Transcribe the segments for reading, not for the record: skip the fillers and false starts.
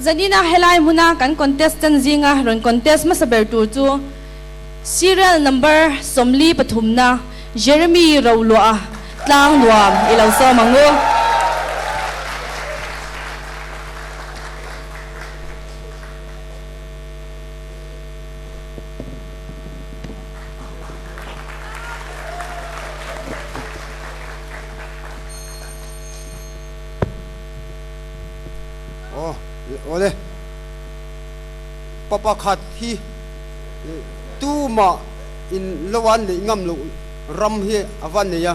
Zanina helai hmuna kan contestant zinga rawn contest hmasa ber tur chu Serial number 43 na Jeremy Roluah tlang nuam i lo sawm ang u. Aw awle pa pakhat hi tumah in lo an neih ngam loh ram hi a va nei a,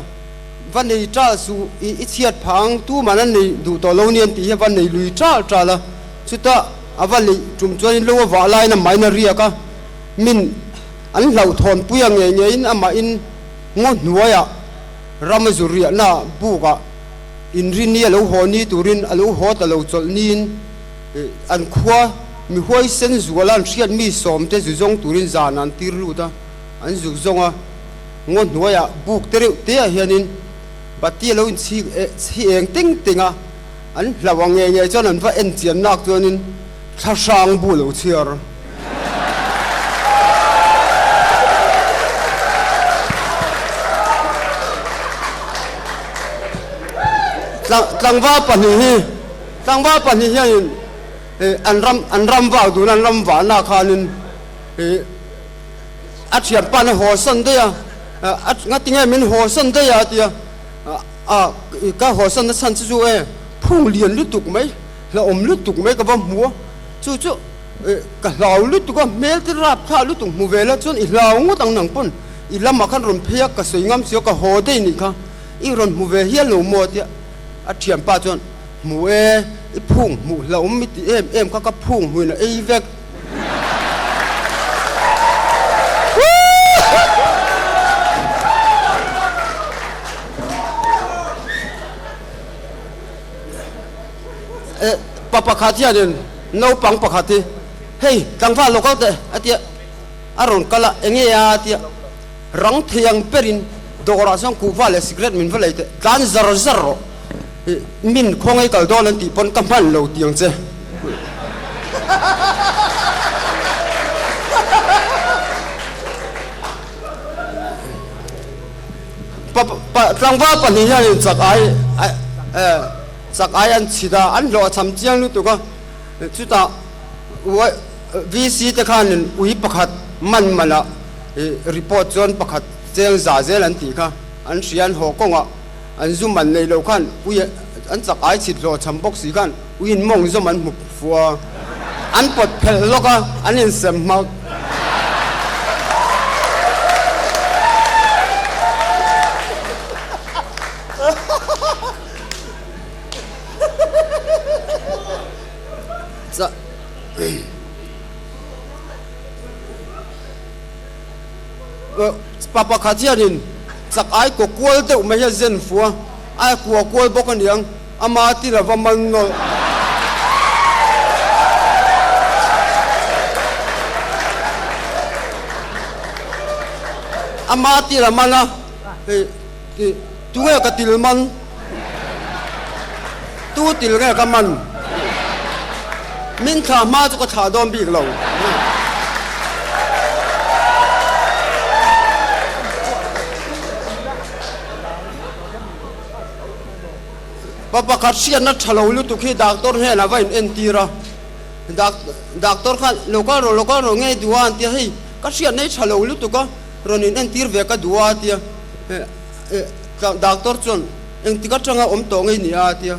va nei tal suh i i chhiat phah ang tumah an nei duh tawh lo nia an tih hi a va nei lui tal tal a, chutah a va neih tum chuan in lo a vah laiin a mahin a riak a, min an hlauhthawn pui a ngei ngeiin amahin ngaw hnuaiah ram a zu riahna bukah inrinni a lo haw ni turin a lo haw ta lo chawlh niin an khua mi huaisen zuala an hriat mi sawmte zu zawng turin zan an tir lut a, an zu zawng a, ngaw hnuaiah buk te reuh te ah hianin bati a lo inchhi chhi eng teng teng a, an hlauh ang ngei ngei chuan an va en chian nak chuanin thla hrang bu a lo chhiar. Tlangval pahnih hi tlangval pahnih hianin an ram an ram vak dun an ram vahna khanin ih a thianpa na haw san daih a a ngatinge min haw san daih a tia a ka haw san na chhan chu chu e phung lian lutuk mai hlauhawm lutuk mai ka va hmu a chu chu Ka hlau lutuk a, hmel te rap thlah lutuk hmu ve la chuan i hlau ngawt ang nang pawn i lamah khan rawn phei a, ka sawi ngam si a, ka haw daih nih kha i rawn hmu ve hial lo maw tia a thianpa chuan hmu e, i phung hmuh hlauhawm i ti em em kha ka phung hmuin a ei vek. Pa pakhat hianin naupang pakhat hi, Hei, tlangval lo kal teh, a ti a. A rawn kal a, Enge a? a ti a. Rang thei ang berin dawrah chuan kuhva leh cigarette min va lei teh, tlan zar zar rawh. Min khawngaih kal dawn an tih pawn ka hman lo ti ang che. Pa, pa, tlangval pahnih hianin chak ai, chak ai an chhit a, an hlawh a cham chiang lutuk a, chutah VC te khanin ui pakhat man manah report chuan pakhat cheng za zel an tih kha an hria an haw kawngah an zu man nei lo khan ui an chak ai chhit hlawh cham bawk si khan uiin mawng zawm an hmu fuh a, an pawt phelh lawk a, an insem hmak. Pa pakhat hianin chak ai kaw kual deuh mai hi a zen fu a, a kua kual bawk a niang, ama ti lova man nawlh. Ama ti la man a, hei tunge ka til man? Tu til nge ka man? Min thlah hma chu ka thlah dawn bik lo. Pa pakhat hriatna tha lo lutuk hi doctor hnenah va in entir a. Doctor khan lo kal rawh lo kal rawh ngei duh a an ti a, hei ka hriatna hi tha lo lutuk a, rawn in entir ve ka duh a a ti a. Doctor chuan engtik atanga awm tawh ngei ni a a ti a,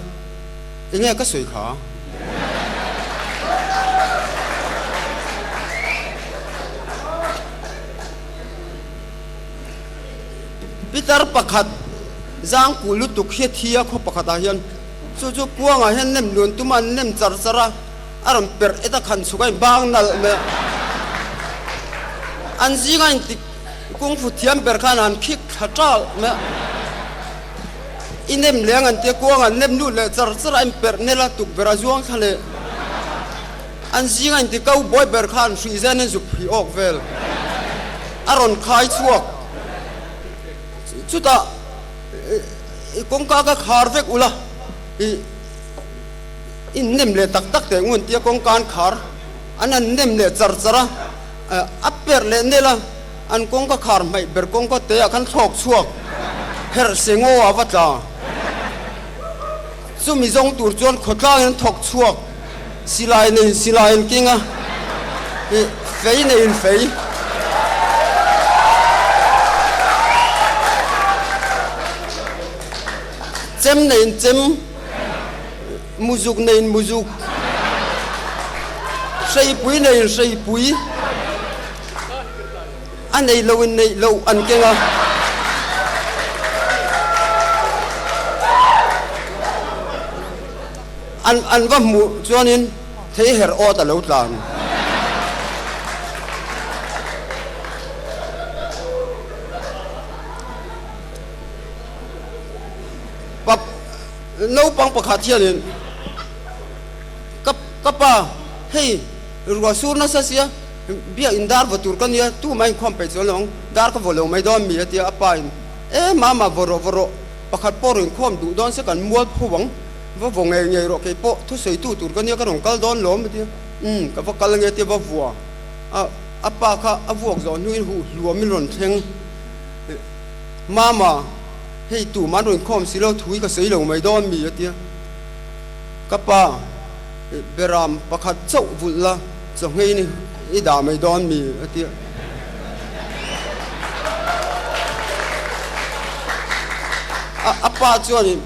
enge ka sawi kha? Pitar pakhat zang kuh lutuk hi a thi a khaw pakhatah hian chu chu kuangah hian nem luan tum a an nem char char a, a rawn perh et a khan chhuk a inbang nalh mai a, an zinga intik Kung fu thiam ber khan an khik thla tal mai a, i nem leng an tia kuang an nem lut leh char char a in perh nel a tuk ber a zuang thla leh an zing a inti kau buai ber khan hruih zen in zuk phih awk vel a rawn khai chhuak chutah i kawngka ka khar vek ula i. In nem leh tak tak teh ngun tia kawngka an khar an han nem leh char char a, a per leh nel a, an kawngka khar hmaih ber kawngka te ah khan thlawk chhuak herh se ngaw a va tla. Chumi zawng tur chuan khawtlangin an thawk chhuak, silai neiin silai an keng a, fei neiin fei. Chem neiin chem. Muzuk neiin muzuk, hreipui neiin hreipui, a nei loin neih loh an keng a. An an va hmuh chuanin thei her awt a lo tlan. Pa. Naupang pakhat hianin, Ka, ka pa, hei ruah sur nasa sia, biakin dar vaw tur ka nia, tumah inkhawm peih chuan lo ang, dar ka vaw lo mai dawn mi a tia, a pa in, E mama, vaw rawh, vaw rawh, pakhat pawh rawn inkhawm duh dawn se kan mual pho ang, va vaw ngei ngei rawh, kei pawh thusawitu tur ka nia, ka rawn kal dawn lawm a tia, Umm, ka va kal ange a tia, va vua a, a pa kha a vuak zawh hnuin huh hluamin rawn thleng, Mama, Hei tumah an rawn khawm si lo, thu hi ka sawi lo mai dawn mi a tia. Ka pa, Beram pakhat chauh vulh la, chawhngeiin i dah mai dawn mi a tia. A pa chuanin,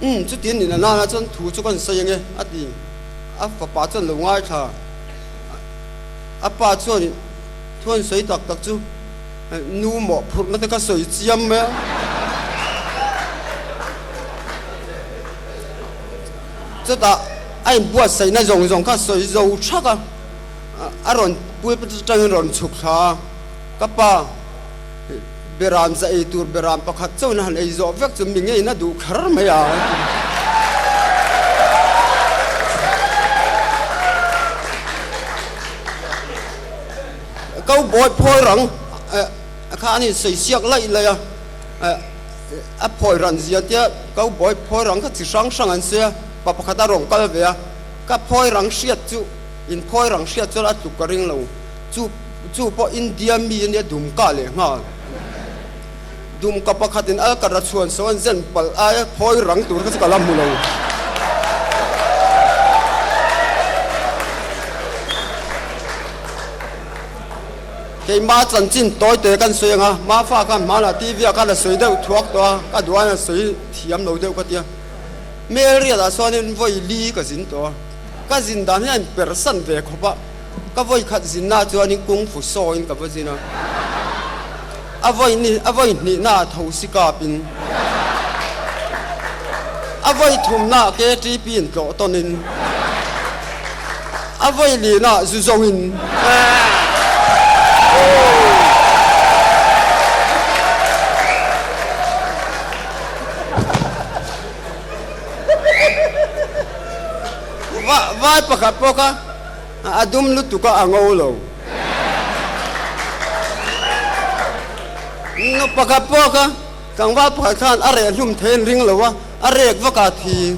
Umm, chutin nin a nana chuan thu chu kan sawi ange a ti. A fapa chuan lo ngaithla. A pa chuanin thu an sawi tak tak chu. Nu mawhphurhna te ka sawi chiam mai a. Chutah a inbuatsaihna zawng zawng kha sawi zo thak a, a rawn pulpit atangin rawn chhuk thla a, ka pa beram za ei tur beram pakhat chauhin a han ei zawh vek chu mi ngeiin a duh kher mai a. Ko bawi phawi rang kha an insawi siak laih laih a, a phawi ran zia tia ko bawi phawi rang kha chi hrang hrang an sawi a, pa pakhat a rawn kal ve a, ka phawi rang hriat chu in phawi rang hriat chuan a tluk ka ring lo, chu chu pawh India mi ania Dumka leh nghal, Dumka pakhat in alkar a chhuan saw an zen palh aia phawi rang tur kha chu ka la hmu lo. Keimah chanchin tawi te kan sawi ang a, Mafa khan hmanah TV ah khan a sawi deuh thuak tawh a, ka duh aiin a sawi thiam lo deuh ka ti a. Melriat ah chuanin vawi li ka zin tawh a, ka zin dan hian persan ve khawp a, ka vawi khat zinna chuanin kung fu sawiin ka va zin a, a vawi ni a vawi hnihna ah tho si kapin, a vawi thumna ah KTP in tlawh tawnin, a vawi lina ah zu zawngin. Vai pakhat pawh kha. A dum lutuk a, a ngo lo. Nu pakhat pawh kha tlangval pakhat khan a reh hlum thei an ring lo a, a rek vak a thi.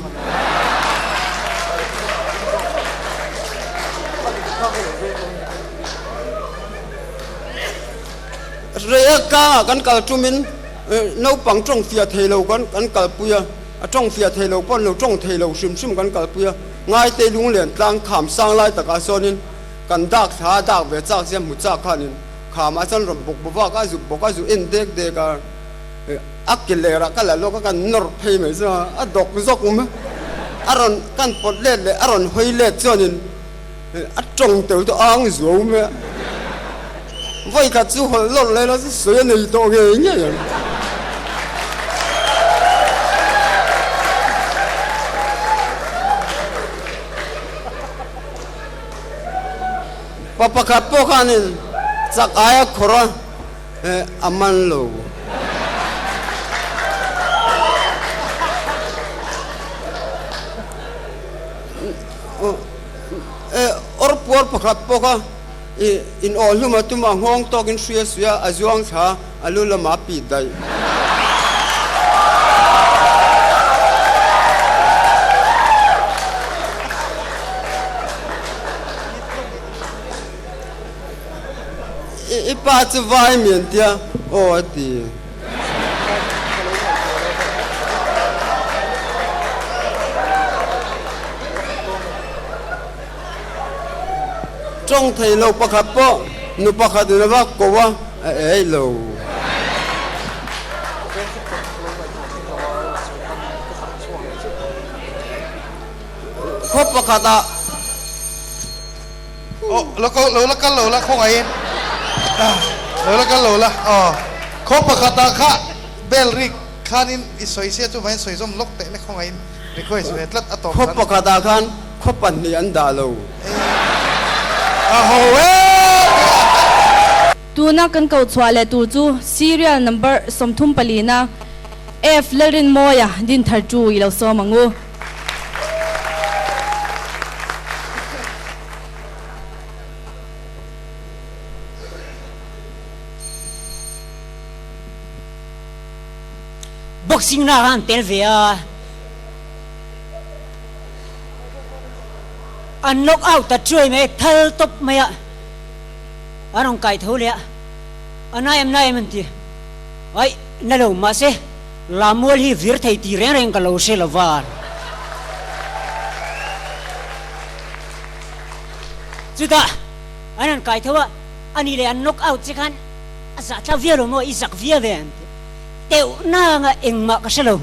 Reh kangah kan kal tumin naupang tawng fiah thei lo kan kalpui a, a tawng fiah thei lo pawh an lo tawng thei lo hrim hrim kan kalpui a. Ngaite lunglen tlang kham sang lai takah sawnin kan dak thla a dak ve chak sia hmu chak khanin khamah chuan rawn bawk bawk a, a zuk bawk a, zu en dek dek a, a ke lerah ka la lawk a, kan nawr phei mai chu a dawk zawk mai a rawn kan pawt let leh a rawn hawi let chuanin a tawng tel chu a ang zuau mai a, vawi khat chu hawlh lawrh leh la chu sawi a nei tawh ngei ngei ang. Pa pakhat pawh khanin chak aia khawrh a, a man lo. Awr puar pakhat pawh kha in awh hlum a tum a, nghawng tawkin hria suia a zuang thla a lu lamah a pit daih. I pa chu vai mi an tia aw a ti. Tawng thei lo pakhat pawh nu pakhat in a vak ko a, a ei lo. Khaw pakhat ah. Aw lo ko lo la kal lo la khawngaihin lo la kal lo la aw khaw pakhat ah kha bell rik khanin i sawi sia chu vain sawi zawm lawk teh le khawngaihin request ve tlat a tawp Khaw pakhat ah khan khaw pahnih an dah lo. A ho e. Tuna kan ko chhuah leh tur chu serial number 30 palina F Lalrinmawia Dinthar chu i lo sawm ang u. Boxing na khan tel ve a, an knock out ta chuai mai, thal tawp mai a, a rawn kai tho leh a, a na em na em an ti, aih na lo mahse Lamual hi vir thei ti reng reng ka lo hre lo va. Chutah an han kai tho a, ani leh an knock out che khan a zah thlak viau lo maw, i zak viau ve an ti. Teuh nanga engmah ka hre lo.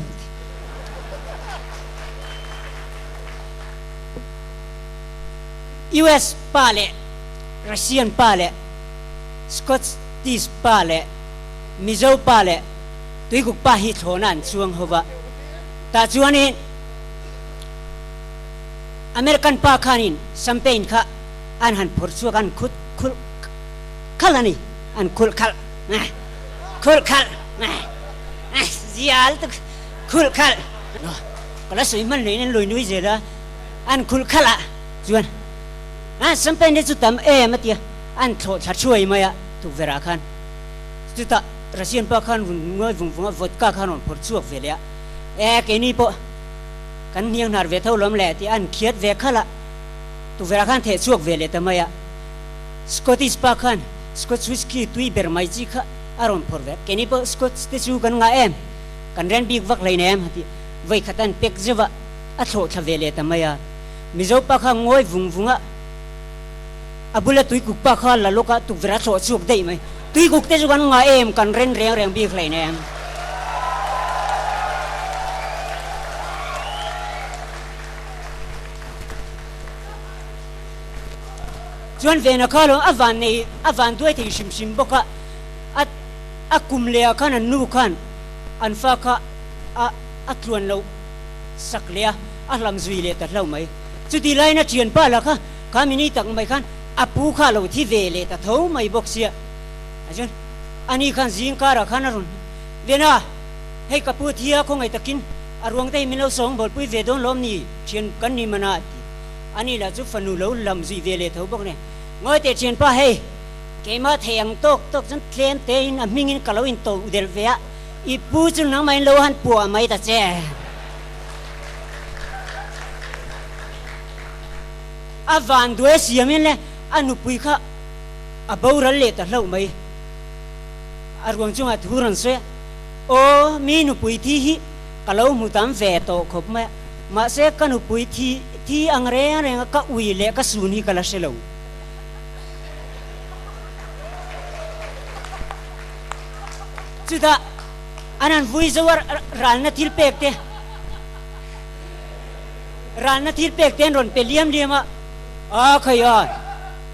US pa leh Russian pa leh Scottish pa leh Mizo pa leh Tuikuk pa hi thlawhna an chuang ho va, tah chuanin American pa khanin champagne kha an han phawrh chhuak an khut khulh khalh a ni, an khulh khalh, khulh khalh, zial tuk khulh khalh, ka la sawi hman leh in an lawi nui zel a, an khulh khalh a chuan champagne te chu tam em a tia, an thlawh thla thuai mai a tukverh ah khan, chutah. Russian pa khan vun ngawi vung vung a, vodka khan rawn phawrh chhuak ve leh a, E, keini pawh kan hniang hnar ve tho lawm le tih a an khiat ve khalh a, tukverh ah khan theh chhuak ve leh ta mai a. Scottish pa khan Scotch whisky tui ber mai chi kha a rawn phawrh ve a, keini pawh Scotch te chu kan ngah em, kan ren bik vak hlei nem a ti. Vawi khat an pek zeuh a, a thlawh thla ve leh ta mai a. Mizo pa kha ngawi vung vung a, a bula tuikuk pa kha la lawk a, tukverh a thlawh chhuak daih mai. Tuikuk te chu kan ngah em, kan ren reng reng bik hlei nem. Chuan Vena kha lo a van nei, a van duai thei hrim hrim bawk a, a a kum leh ah khan an nu khan an fa kha a a tluan loh sak leh a, a hlam zui leh ta hlo mai. Chuti laiin a thianpa lah kha, kha mini tak mai khan A pu kha a lo thi ve leh ta tho mai bawk sia. A chuan, Ani khan zing karah khan a rawn ven a, hei ka pu thi a khawngaih takin a ruang te hi min lo sawng bawlpui ve dawn lawm ni, thian kan ni mana a ti. Ani lah chu fanu lo lam zui ve leh tho bawk nen, Ngawi teh thianpa hei, keimah thei ang tawk tawk chuan tlem tein a hmingin ka lo intoh delh ve a, i pu chu nangmahin lo han puah mai ta che. A van duai siamin le a nupui kha a boral leh ta hlauh mai. A ruang chungah thu rawn sawi a, Aw, mi nupui thi hi ka lo hmu tam ve tawh khawp mai a, mahse ka nupui thi thi ang reng reng a ka ui leh ka sun hi ka la hre lo. Chutah an han vui zo a ralna thil pek te. Ralna thil pek te an rawn pe liam liam a, A khai a,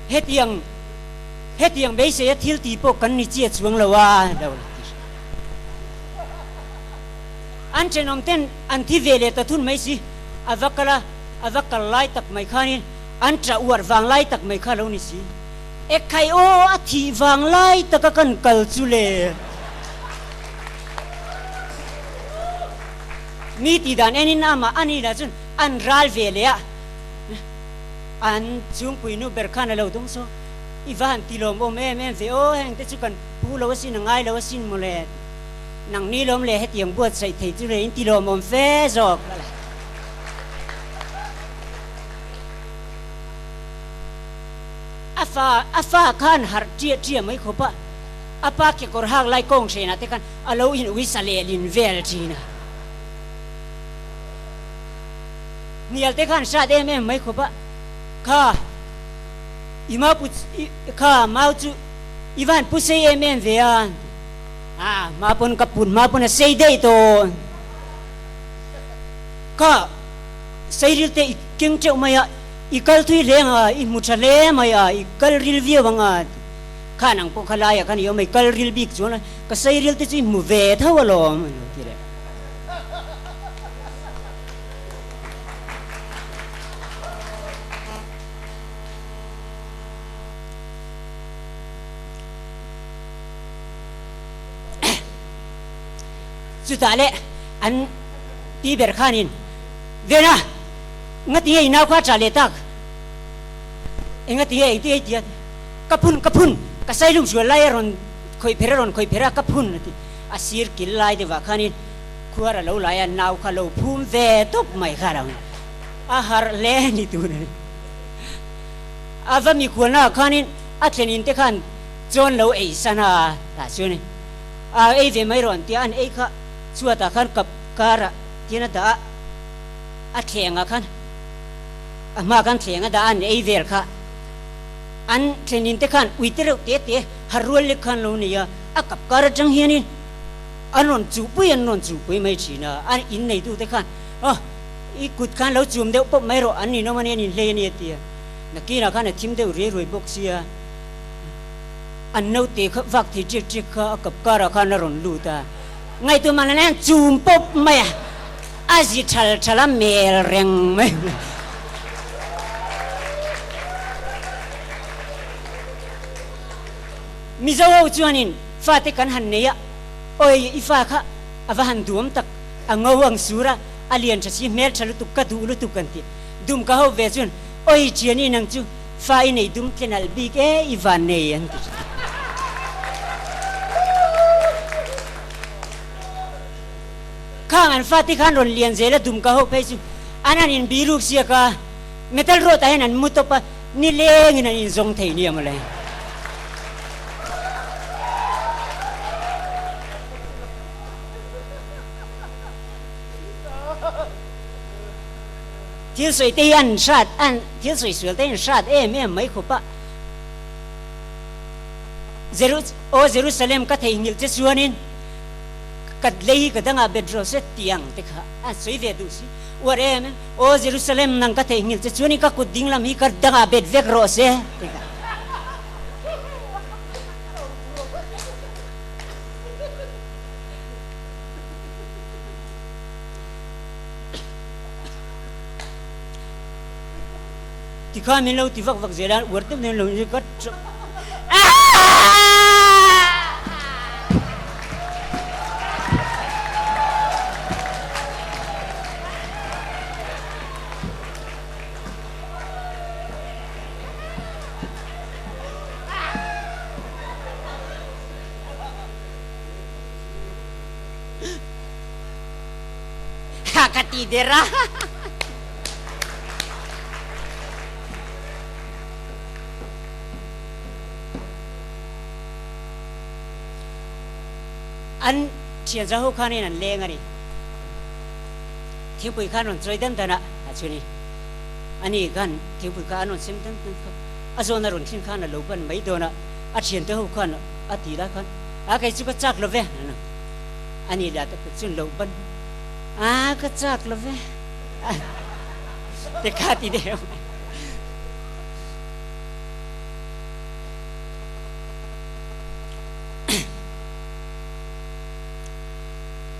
hetiang hetiang beiseia thil ti pawh kan ni chiah chuang lo a, lo la ti hrim. An thenawm ten an thi ve leh ta thun mai si, a va kal a, a va kal lai tak mai khanin an tah uar vang lai tak mai kha lo ni si. E khai aw, a thih vang lai taka kan kal chu le. Mi tih dan enin amah a ni lah chuan an ral ve leh a, an chhungpui nu ber khan a lo dawng saw, I va han ti lawmawm em em ve aw, heng te chu kan pu lo asin, a ngai lo asin mawle, nang ni lawm le hetiang buatsaih thei chu le in ti lawmawm fe zawk a la. A fa a fa khan harh ṭiah ṭiah mai khawp a, a pa kekawr hak lai kawng hrenah te khan a lo in uisa lehlin vel ṭhin a. Hnial te khan hrat em em mai khawp a, Kha, i mau pu kha mau chu i van pu sei em em ve a, an ti. A hma pawn ka put hma pawn a sei daih tawh. Kha, seiril te i keng teuh mai a, i kal thui hle ang a, i hmu tha hle mai a, i kal ril viau ang a, ti. Kha nang pawh kha laiah khan i awm a, i kal ril bik chuan a, ka seiril te chu i hmu ve tho alawm, a lo ti leh. Chutah leh an pi ber khanin, Vena, ngati nge i nau kha a ṭah leh tak? Engati nge engti nge i ti a? Ka phun, ka phun, ka sailum sual lai a rawn khawih pher a rawn khawih pher a, ka phun a ti. A sir kil lai deuhah khanin khuar a lo lai a, nau kha lo phum ve tawp mai kha lo a harh hle a ni tun a ni. A va mikhualnaah khanin a thlen in te khan chawn lo ei san a, tah chuan a ei ve mai rawh an ti a, an ei kha chhuatah khan kap karah tian a dah a, a thlengah khan a hma khan thleng a dah a, an ei vel kha an thlen in te khan ui te reuh te te har rual lek khan lo nei a, a kap kar atang hianin an rawn chuhpui an rawn chuhpui mai thin a, an inneitu te khan aw i kut khan lo chum deuh pawp mai rawh an ninawm a nia an inhlei a nia ti a, nakinah khan a thim deuh riai ruai bawk sia. An naute kha vak thei ṭiak ṭiak kha a kap karah khan a rawn lut a, ngaihtuah man an chum pawp mai a, a zi ṭhal ṭhal a mel reng mai. Mizo ho chuanin fate kan han nei a, awi i fa kha a va han duam tak, a ngo ang sur a, a lian ṭha si, hmel ṭha lutuk, ka duh lutuk kan ti. Dum ka ho ve chuan, awi ṭhiani nang chu Fa i nei dum tlen alh bik e, i van nei an ti thin. Khang an fate khan rawn lian zel a dum ka ho phei chu an han in biruk siak a, metal road ah hian an mu tawp a, nileng in an in zawng thei nia mawle. Thil sawi te hi an hrat an thil sawi sual te hi an hrat em em mai khawp a. Jeru aw Jerusalem ka theihnghilh che chuanin ka lei hi ka dangah bet rawh se tih ang te kha an sawi ve duh si. Uar em em aw Jerusalem nang ka theihnghilh che chuanin ka kut dinglam hi ka dangah bet vek rawh se te kha. Tikhan min lo ti vak vak zel a, uar deuh nen lo in ka Ha ka ti der a. An thian za ho khanin an leng a ni. Thingpui khan rawn chawi dan dan a, a chu ni. Ani khan thingpui kha an rawn sem dan dan kha a zawn a rawn thlen khan a lo ban mai dawn a, a thiante ho khan a ti lai khan a kei chu ka chak lo ve a ni lah te chuan lo ban a ka chak lo ve te kha ti deuh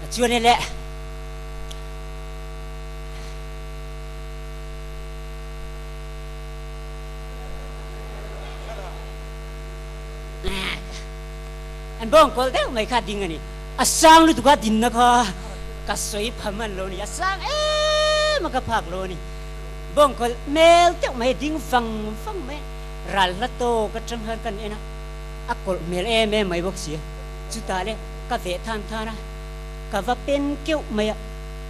a chuan le An bawng kawl deuh mai kha ding a ni. A sang lutuk a dinna kha ka sawi pha hman lo a ni. A sang em a ka phak lo a ni. Bawng kawl hmel deuh mai ding vang vang mai ral hla tawk atang khan kan en a, a kawlh hmel em em mai bawk si a. Chutah le ka veh than than a, ka va pen keuh mai a,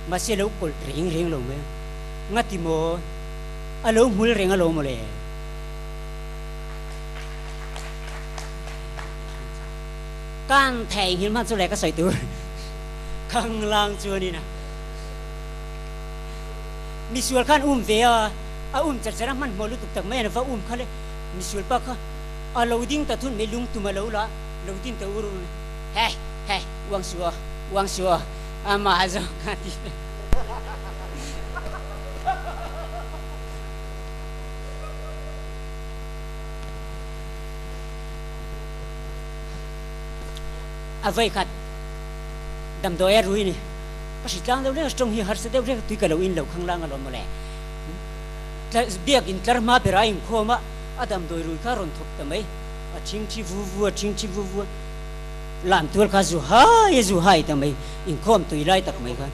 mahse lo kawlh reng reng lo mai a. Ngati maw? A lo hmul reng alawm mawle. Kan theihnghilh hman chu le ka sawi tur khanglang chuanin a misual khan um ve a, a um char char a hmanhmawh lutuk tak mai a va um kha le misual pa kha a lo ding ta thun mai lungtum a lo la lo din ta ur ur mai hei hei uang suh aw uang suh aw amah zawk kha ti A vei khat damdawi a rui ni. Ka hri tlang deuh hlek a, tawng hi harsa deuh hlek a, tui ka lo in lo khang lang alawm mawle. Biakin tlar hma ber a inkhawm a, a damdawi rui kha a rawn thawk ta mai. A thingthi vu vu a, thingthi vu vu a, lam tual kha zu hai a zu hai ta mai, inkhawm tui lai tak mai khan.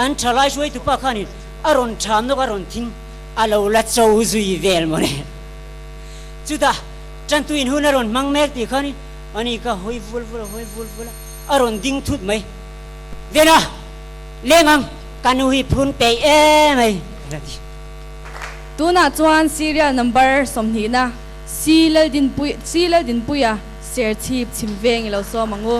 An tha lai hruaitu pa khanin a rawn tham nawk a rawn thing a lo la cho zui vel mawle. Chutah Tantuin hun a rawn hmang mek tih khan ani ka hawi vul vul a, hawi vul vul a, a rawn ding thut mai. Vena, leng ang, ka nu hi phun peih em ai, a la ti. Tunah chuan serial number sawmhnihna C Laldinpui C Laldinpuia Serchhip chhim veng i lo sawm ang u.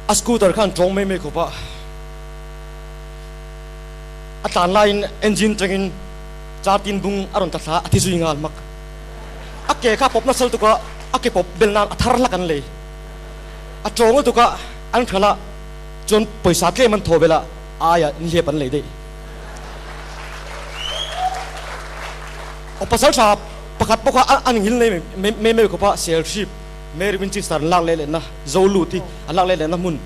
A scooter khan tawng mai mai khawp a, a tlan laiin engine tangin car tin bung a rawn tla thla a thi zui nghal hmak. A ke kha pawp nasal tuk a, a ke pawp bel nan a thar hlak an lei. A tawng lutuk a, an hralh a, chuan pawisa tlem an thaw vel a, a aia inhliap an lei daih. Aw pasal tha pakhat pawh kha an nghil nei mai mai khawp a, Serchhip Mary Winchester an lak leh lehna zo lut hi an lak leh lehna hmun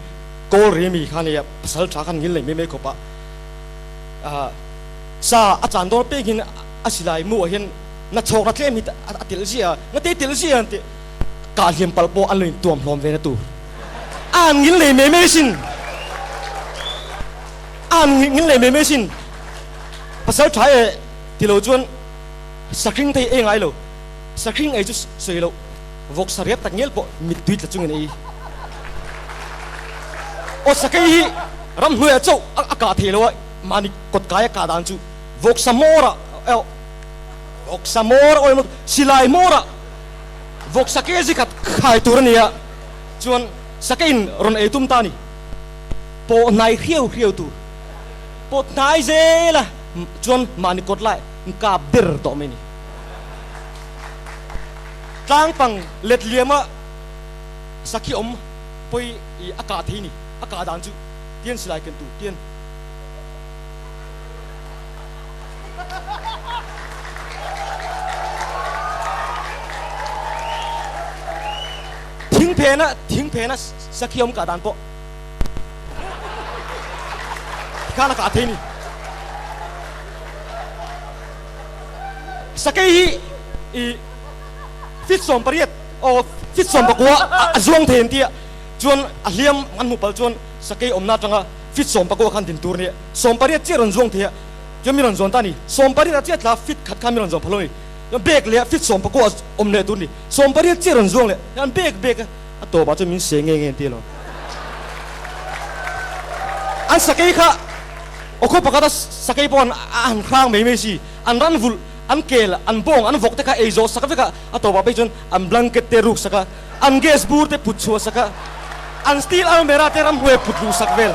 Kawl Remi kha nia pasal tha khan nghil nei mai mai khawp a, sa a chan dawn apiangin a silai mu ah hian na chhawk na tlem hi a telh ziah a, na te telh ziah an tih kah hliam palh pawh an lo intuam hlawm ve na tur a han nghil nei mai mai sin a han nghil nei mai mai sin pasal tha e ti lo chuan Sakhring te hi ei ngai lo, sakhring ei chu sawi loh, vawk sariat tak ngial pawh mittui tla chungin ei. Aw sakei hi ramhnuaiah chauh a kah thei lo a, mahni kawt kai a kah dan chu vawk sa hmawrah eh vawk sa hmawr aw emaw silai hmawrah vawk sakei zikhat khai tur a ni a, chuan sakeiin rawn ei tum ta a ni. Pawh hnai hriau hriau tur, pawt hnai zel a, chuan mahni kawt lai kap ber tawh mai ni. Tlang pang let liama sakhi awm pawi i a kah thei ni, a kah dan chu tian silai ken tur tian. Thing phena thing phena sakhi awm kah dan pawh tikhan a kah thei ni. Sakei hi i fit 18 aw fit 19 a zuang thei an ti a, chuan a hliam an hmuh palh chuan sakei awmna atanga fit 19 khan din tur a ni a, 18 chiah rawn zuang thei a, chuan mi rawn zawn ta a ni, 18 ah chiah tla fit khat khan mi rawn zawn phal lo a ni, chuan bag leh fit 19 a awm leh tur a ni, 18 chiah rawn zuang leh an bag bag a, a tawpah chuan min se nge nge an ti alawm. An sakei kha aw khaw pakhata sakei pawh an han hrang mai mai si, an ran vulh, an kel, an bawng, an vawk te kha ei zawh sak vek a, a tawpah phei chuan an blanket te ruk sak a, an gas bur te put chhuah sak a, an steel almirah te ramhnuai put luh sak vel.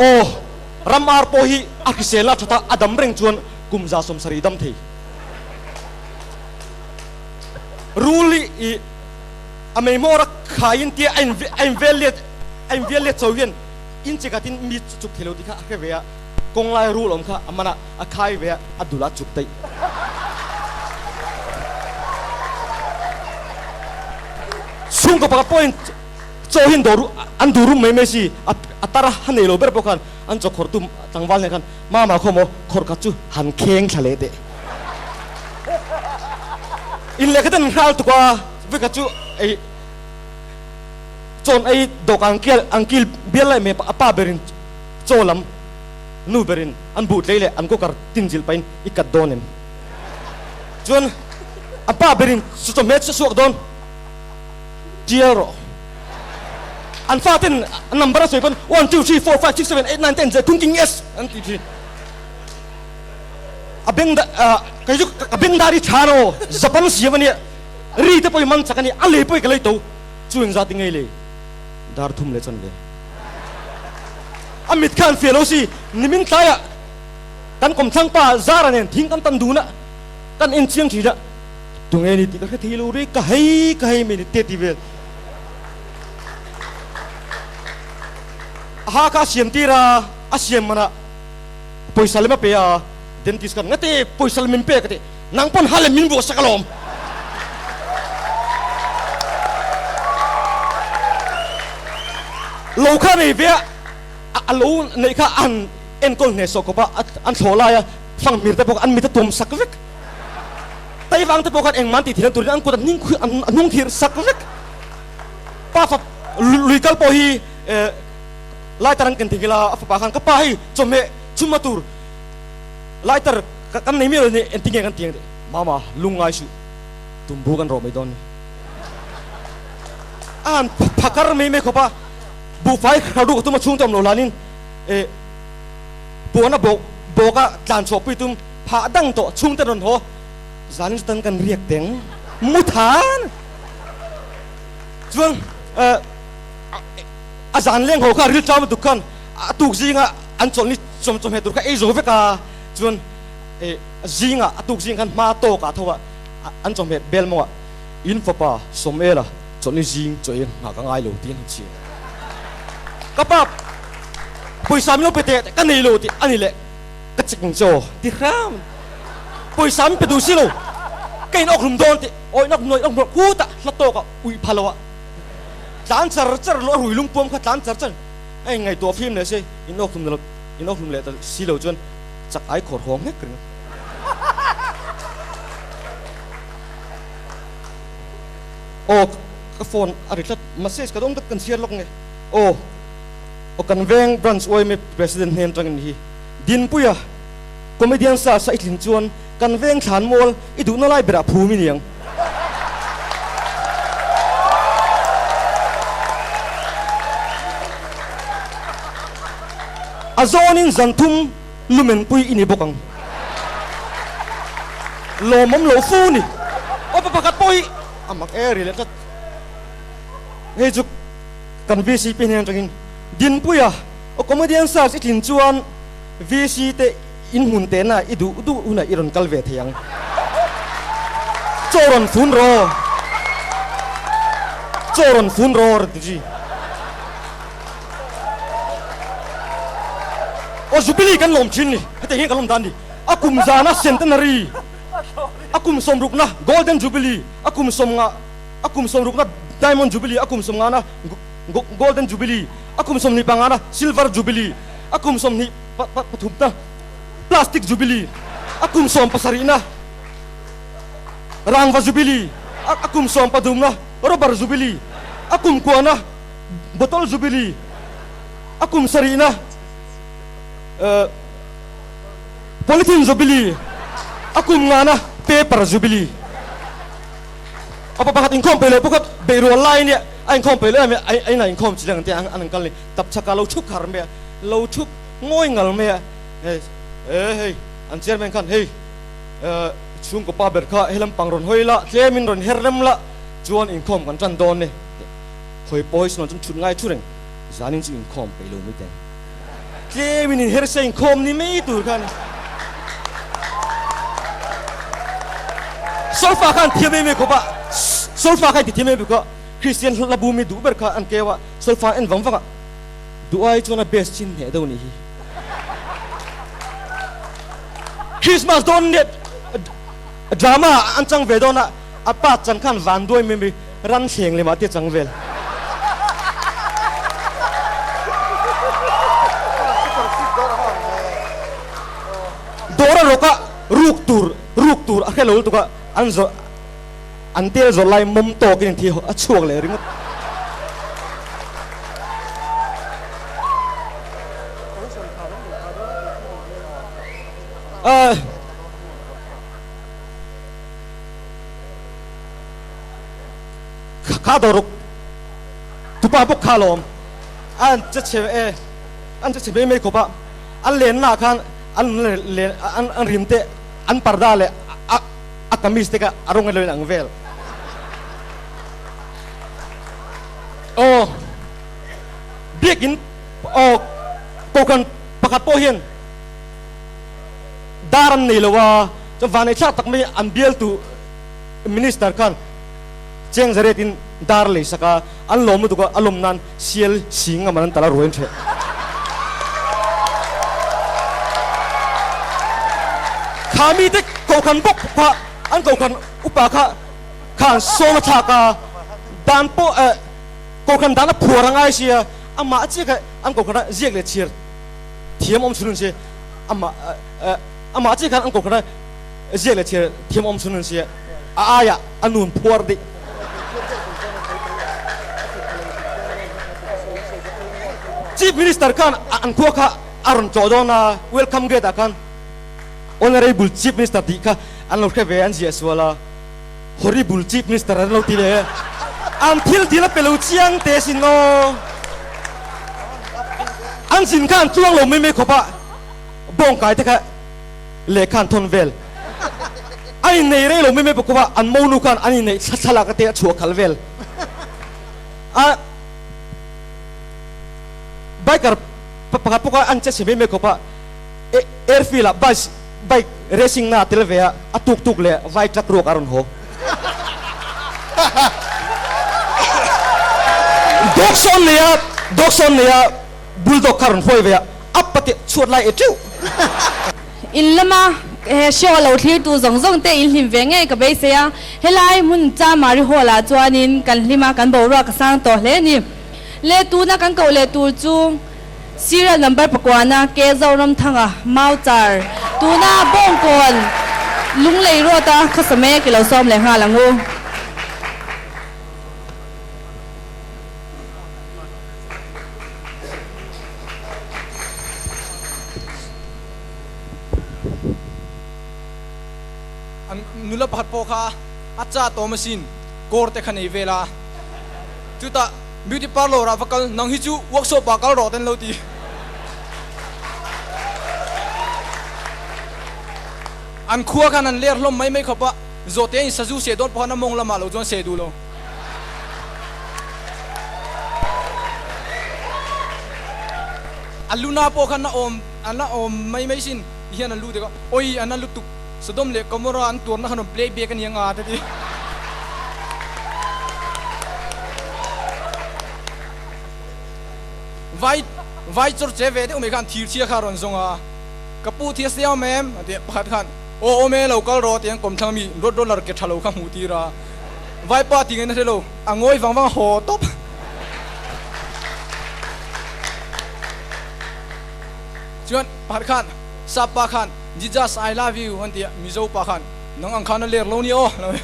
Aw, ram ar pawh hi a hrisel a that a, a dam reng chuan kum 70 dam thei. Rul hi i a mei hmawr a khaiin tia a in a in vel let a in vel let cho hian in che khatin mi chu chuk thei lo tih kha a hre ve a, kawng lai rul awm kha a man a, a khai ve a, a dul a chuk daih. Chhungkaw pakhat pawhin chaw hi an dawr an duh rum mai mai si, a tar a nei lo ber pawh khan an chaw khawrh tum tlangval nen khan Mama khaw maw khawrh khat chu han kheng thla leh teh. In lehkha ten nghal tuk a, vekhat chu ei chawn ei dawk ang kial ang kil bial lai mai a pa berin chaw lam nu berin an buh tlei leh an cooker tin zilh pahin i kat dawn em? Chuan a pa berin chawhmeh chu a chhuak dawn. Tial rawh. An faten an number a sawi pawn one, two, three, four, five, six, seven, eight, nine, ten zet thum king yes an ti thin. A beng da kei chu ka beng dar hi tha no Japan siam ania ri te pawh i man chak ania a lei pawh i ka lei to chu engzat i ngei le dar thum leh chuan le a mit kha an fiah lo si nimin tlaiah kan kawmthlang pa Zara nen thing kan tan dun a kan en chiang thin a Tunge ni tih ka hre thei lo ri, ka hei ka hei mai ni te ti vel. A ha kha a siam tir a, a siam man ah pawisa lem a pe a, dentist khan ngate pawisa lem min pek a ti, nang pawn ha lem min buah sak alawm. Lo kha nei ve a, a lo neih kha a han enkawl hnehsawh khawp a, an thlawh lai a fanghmir te pawh kha an mit a tuam sak vek. Taivang te pawh khan engmah an tih theihna turin an kut an hnung thir sak vek. Pa fap lui kal pawh hi lighter an ken thei ila a fapa khan ka pa hei chawhmeh chhuma tur lighter kan nei miah lo ni engtin nge kan ti ang tih mama lungngai suh tumbu kan rawh mai dawn ni. A han phakar mai mai khawp a, buhfai hralh ruk a tum a chhungte awm loh hlanin puan a bawk bawk a tlan chhuahpui tum. Phah dang tawh chhungte rawn haw zanin chutan kan riak teng mu than chuan a zan leng ho kha ril tlam lutuk khan a tuk zinga an chawlh ni chawm chawmheh tur kha ei zo vek a chuan zinga a tuk zing khan hma tawk ah tho a an chawmheh bel mawngah in fapa Sawmela chawlh ni zing chaw ei nghah ka ngai lo tiin an chhiar ka pa pawisa min lo pe teh ka nei lo tih a ni leh. Ka chik ang che aw ti hram. Pawisa min pe duh si lo. Ka in awk hlum dawn tih awi nawk nuai nawk nuai khutah hla tawk a uih pha lo a. Tlan char char lo a rui lung puam kha tlan char char a in ngaihtuah fim leh si in awk hlum in awk hlum leh ta si lo chuan chak ai khawr haw nghek ringawt. Aw ka phone a ri tlat message ka dawng tak kan chhiar lawk nge aw. Aw kan veng branch yma president hnen tangin hi Dinpuia comedian search a i tlin chuan kan veng thlan mual i duhna lai berah phum i niang. A zawnin zan thum lumen pui i ni bawk ang. Lawmawm lo fu ni. Aw pa pakhat pawh hi a mak e ri leh tlat. Hei chu Kan VCP hnen atangin Dinpuia aw comedian search i tlin chuan VC te in hmun tehna i duh duh hunah i rawn kal ve thei ang. Chaw rawn fun rawh. Chaw rawn fun rawh rawn ti zui. Aw Jubilee kan lawm thin ni, hetiang hian kan lawm dan ni. A kum zana Centenary, a kum sawmrukna Golden Jubilee, a kum sawmnga A kum sawmrukna Diamond Jubilee, a kum sawmngana Golden Jubilee, a kum 25ngana Silver Jubilee, a kum 23na Plastic Jubilee, a kum 17na Rangva Jubilee, a kum 13na Rubber Jubilee, a kum kuana Bottle Jubilee, a kum sarihna Polythene Jubilee, a kum ngana Paper Jubilee. A pa pakhat inkhawm peih loh pawh kha beih rual lai nia a inkhawm peih loh em a inah inkhawm chi leng ang te an an kal ni tap chhakah lo thup khar mai a lo thup ngawi ngal mai a hei e hei an chairman khan hei chhungkaw pa ber kha helam pang rawn hawi la tlem in rawn her rem la chuan inkhawm kan tan dawn ni hawi pawi sawn chuan thut ngai thu reng zanin chu inkhawm peih lo mai teng tlem in inher se inkhawm ni mai tur kha a ni. Solfa khan thiam em em khawp a, solfa kha inti thiam em em khawp a, Kristian hla bu mi duh ber kha an keu a, solfa en vang vang a, duh ai chuan a best chin hneh deuh nih hi. Christmas dawn nia drama an chang ve dawn a, a pa chan khan van duai mai mai ran thleng lem ah te chang vel. Dawr a rawk a, ruk tur ruk tur a hre lo lutuk a, an zawrh an tel zawrh lai mawm tawkin an thi a chhuak leh ringawt. Ahh. Kha dawr ruk. Tupa bawk kha alawm an che chhe e an che chhe mai mai khawp a, an lenna ah khan an len an rim te an parda leh a a kamis te kha a rawng elo in ang vel. Aw biakin aw kohhran pakhat pawh hian dar an nei lo a, chuan vanei thlak tak mai an bialtu minister khan Cheng zaretin dar lei sak a, an lawm lutuk a, a lawm nan sial sing a man an tal a ruai an ṭheh. Kha mite kohhran bawk kha an kohhran upa kha khan sawm a thlak a, dan pawh eh kohhran dan a phuar a ngai sia, amah chiah kha an kohhran a ziak leh chhiar thiam awm chhun an sia, amah eh amah chiah khan an kohhran a ziak leh chhiar thiam awm chhun an sia. A aiah a nun phuar dih. Chief Minister khan an khua kha a rawn tlawh dawn a, welcome gate ah khan Honourable Chief Minister tih kha an lo hre ve an ziah sual a, Horrible Chief Minister an lo ti leh. An thil dil a pe lo chiang te sin aw. An zin kha an tluang lo mai mai khawp a, bawngkai te kha lehkha an thawn vel. A innei rei lo mai mai bawk a, an monu khan an inneih thla thlalak ate a chhuah khal vel a. Biker pakhat pawh kha an che chhe mai mai khawp a, airfield ah bus bike racing na a tel ve a, a tuk tuk leh vai truck ruak a rawn haw. Dog sawn nei a, dog sawn nei a bulldog kha a rawn huai ve a, a pate chhuat lai e teuh. In lama he show a lo thlirtu zawng zawng te in hlim ve ngei ka beisei a, helai hmun Chamari Hall ah chuanin kan hlim a, kan boruak a sang tawh hle a ni. Le tuna kan koh leh tur chu serial number pakuana Ke Zoramthanga Mauchar tuna Bawngkawn Lunglei Road a khawsa mek i lo sawm leh nghal ang u. An nula pakhat pawh kha a chat awm asin, kawr te kha nei vel a. Chutah beauty parlour ah va kal, nang hi chu workshop ah kal rawh te an lo ti. An khua khan an ler hlawm mai mai khawp a, zawhte in sazu seh dawn pawh khan a mawng lamah lo chuan seh duh lo. A luna pawh khan a awm an la awm mai mai sin ti hian an lu dek a, awi an a lutuk Sodom leh Gomorrah an tuarna khan rawn play back a ni anga te ti. Vai vai chawr che ve deuh mai khan thir chhia kha a rawn zawng a, ka pu thir sia awm em? A ti a, pakhat khan aw awm e lo kal rawh ti an kawmthlang ami road roller ke tha lo kha hmuh tir a, vaipa ti ngaihna hre lo a ngawi vang vang a haw tawp. Chuan pakhat khan sap pa khan Jesus I love you an ti a, Mizo pa khan nang ang khan a ler lo ni aw lo ti.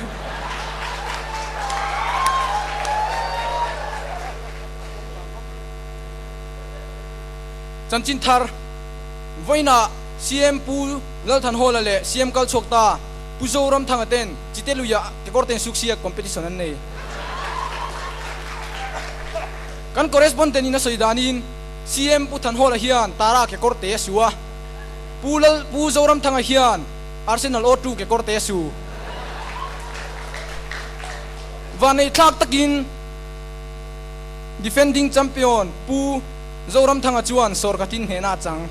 Chanchin thar vawiinah CM Pu Lalthanhawla leh CM Kalchhuak ta Pu Zoramthanga ten Chiteluia kekawrten suksia competition an nei. Kan correspondent in a sawi danin CM Pu Thanhawla hian Tara kekawr te a su a, Pu Lal Pu Zoramthanga hian Arsenal O2 kekawr te a su. Vanei thlak takin defending champion Pu Zoramthanga chuan sawrkhatin hnehna a chang.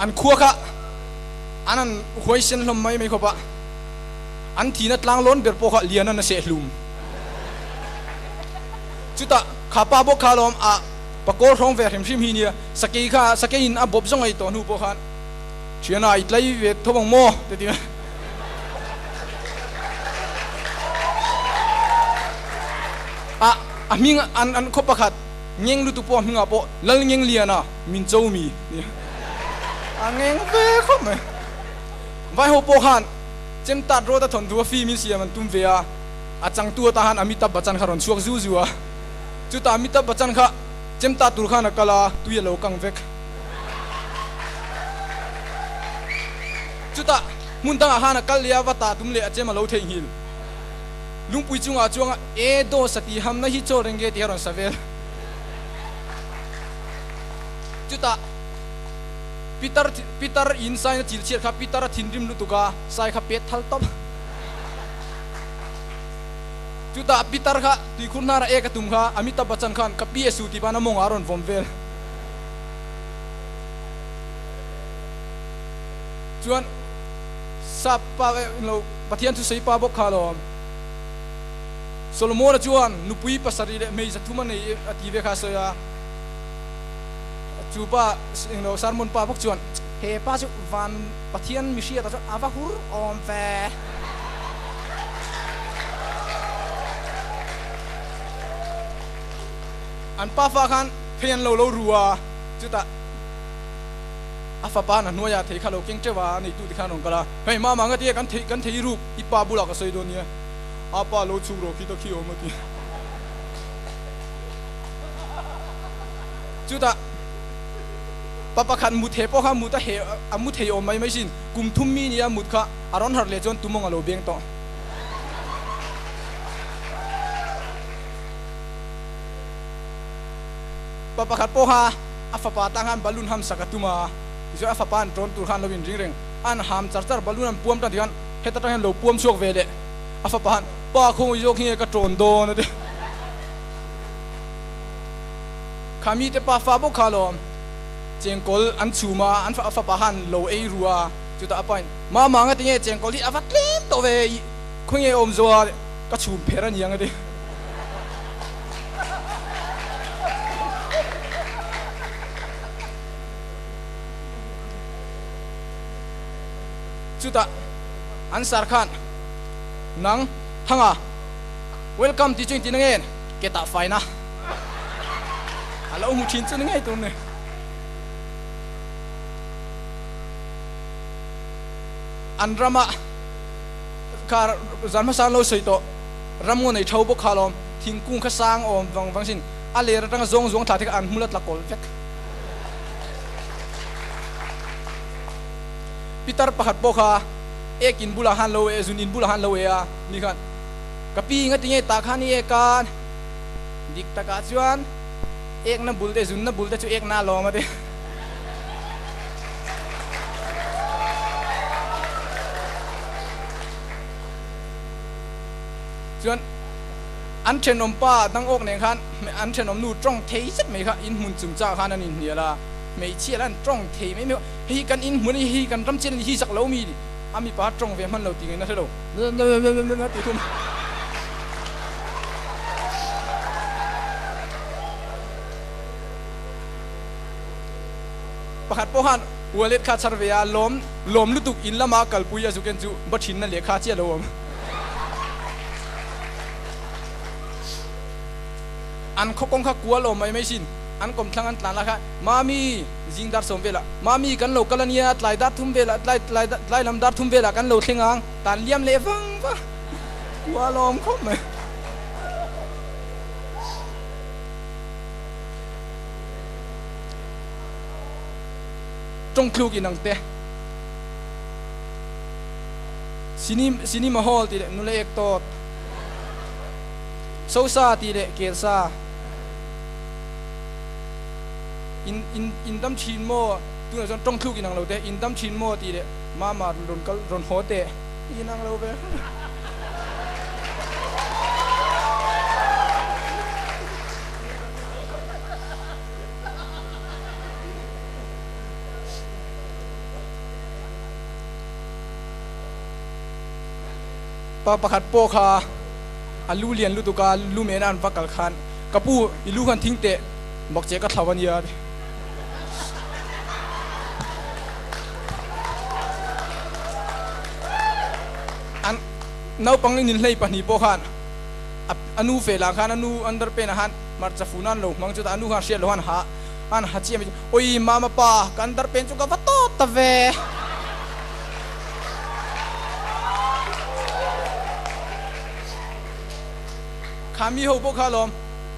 An khua kha an han huaisen hlawm mai mai khawp a, an thihna tlanglawn ber pawh kha Liana'n a sehhlum. Chutah kha pa bawk kha alawm a pakawl hrawng ve hrim hrim hi nia, sakei kha sakei in a bawp zawng ei tawh hnu pawh khan thiana i tlai ve tho ang maw ti ti a a hming an an khaw pakhat ngeng lutuk pawh a hmingah pawh Lalngengliana min cho mi nia a ngeng ve khawp mai. Vaiho pawh khan Chemtat road a thawnthu a film in siam an tum ve a. A changtu ata han Amitabh Bachchan kha rawn chhuak zu zu a, chutah Amitabh Bachchan kha chemta tur khan a kal a, tui a lo kang vek. Chutah hmun dangah khan a kal leh a, va tah tum leh a chem a lo theihnghilh. Lungpui chungah chuanga E do sati hamna hi chaw reng nge tih a rawn sa vel. Chutah Pitar Pitar in saina chil chhiat kha Pitar a thinrim lutuk a, sai kha pet thal tawp. Chutah Pitar kha tuikhur hnara ek a tum kha Amitabh Bachchan khan ka pi a su tih pahin a mawngah a rawn vawm vel. Chuan Sap pa lo Pathian thusawi pa bawk kha alawm. Solomona chuan nupui pasarih leh hmeichhe thum a nei a ti ve kha a sawi a. Chu pa englo sermon pa bawk chuan he pa chu van Pathian mihriatah chuan a va hur awm ve. An pafa khan phei an lo lo ru a, chutah a fapa na hnuaiah thei kha lo keng teuh a, a neitu te khan a rawn kal a, Hei mama nga tia kan thei kan thei ruk i pa bulah ka sawi dawn nia, a pa lo chhuk rawh khi ta khi awm a ti. Chutah pa pakhat mut he pawh kha mut a he a mu thei awm mai mai sin, kum thum mi nia mut kha a rawn harh leh chuan tumawng a lo beng tawh. Pa pakhat pawh kha a fapa tang khan balloon ham sak a tum a, tichuan a fapa an tawn tur khan lo inring reng. An ham char char balloon an puam tan tikhan heta tang hian lo puam chhuak ve leh a fapa khan pa khawngaih zawk hi nge ka tawn dawn a ti. Kha mite pa fa bawk kha alawm chengkawl an chhum a, an a fapa khan lo ei ru a, chutah a pain mama nga tinge chengkawl hi a va tlem tawh ve i khawnge awm zo a ka chhum pher a niang a ti. Chutah an sar khan nang Thanga welcome tih chu engtin ange ke tah faina a lo hmu thin chu ni ngei tur ni. An rama kha zan hmasa an lo sawi tawh ram ngaw nei tho bawk kha alawm thingkung kha sang awm vang vang sin a ler atanga zawng zawng thla te kha an hmul a tla kawl vek. Pitar pakhat pawh kha ek in bulah khan lo e, zun in bulah khan lo e a, ni khan ka pi nga tinge tah khan i ek a, dik takah chuan ekna bul te zunna bul te chu ekna a lawm a ti. Chuan an thenawm pa dang awk nen khan an thenawm nu tawng thei zet mai kha inhmun chungchangah khan an inhnial a. Hmeichhia lah an tawng thei mai mai a, hei hi kan inhmun a ni, hei hi kan ram chian a ni, hi zak lo mi a mipa tawng ve hman lo tih ngaihna hre lo a ti thung. Pakhat pawh khan wallet kha chhar ve a, lawm lawm lutuk in lama kalpui a zuken chu ba thinna lehkha chiah lo awm. An khaw kawng kha kual awm mai mai sin. An kawmthlang an tlan lai kha, Mami, zing dar sawm velah, Mami, kan lo kal a nia, tlai dar thum velah, tlai tlai tlai lam dar thum velah kan lo thleng ang, tan liam leh vang vang, kua lawm khawp mai. Tawng thluk in ang te. Cinema hall tih leh nula ek tawt. Sosa tih leh kelsa. In in in dam thin maw? Tunah chuan tawng thluk inang lo te, in dam thin maw tih leh mama rawn kal rawn haw teh inang lo ve. Pa pakhat pawh kha a lu lian lutuk a, lu mena an va kal khan Ka pu, i lu khan thing teh bak che ka thlau a nia. An naupang in inhlei pahnih pawh khan a nu fe lah khan a nu underpant ah khan hmarcha fun an lo hmang chutah a nu khan hriat loh khan ha an ha chiah mai chu Awii mama pa ka underpant chu ka va tawt ta ve. Kha mi ho pawh kha alawm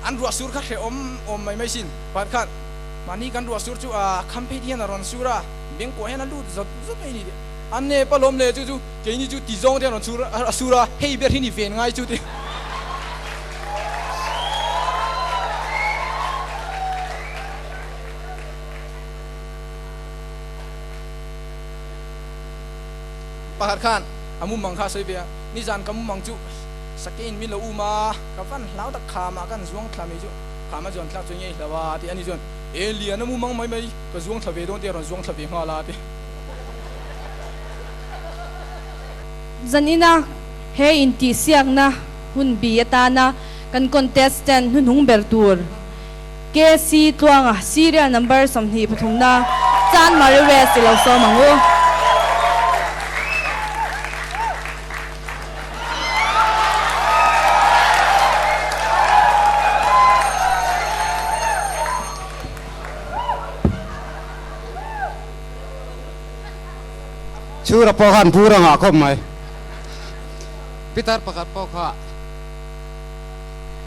an ruah sur kha hrehawm awm mai mai sin. Pakhat khan mahni kan ruah sur chu a kham phei te hian a rawn sur a, bengkuah hian a lut zawt zawt mai a ni tih. An nep alawm le chu chu keini chu ti zawng te an rawn chhur a sur a, hei ber hi ni ven ngai chu ti. Pakhat khan a mumang kha a sawi ve a, nizan ka mumang chu Sakein min lo um a, ka van hlau tak khamah kan zuang thla mai chu, khama zuan thlak chu ngei hlau a ti a ni chuan e lian a mumang mai mai ka zuang thla ve dawn te a rawn zuang thla ve nghal a ti. Zanina he intihsiakna hun bi atana kan contestant hnuhnung ber tur KC Tluanga serial number 23 na Chanmari West i lo sawm ang u. Chhura pawh khan bur a ngah khawp mai. Pitar pakhat pawh kha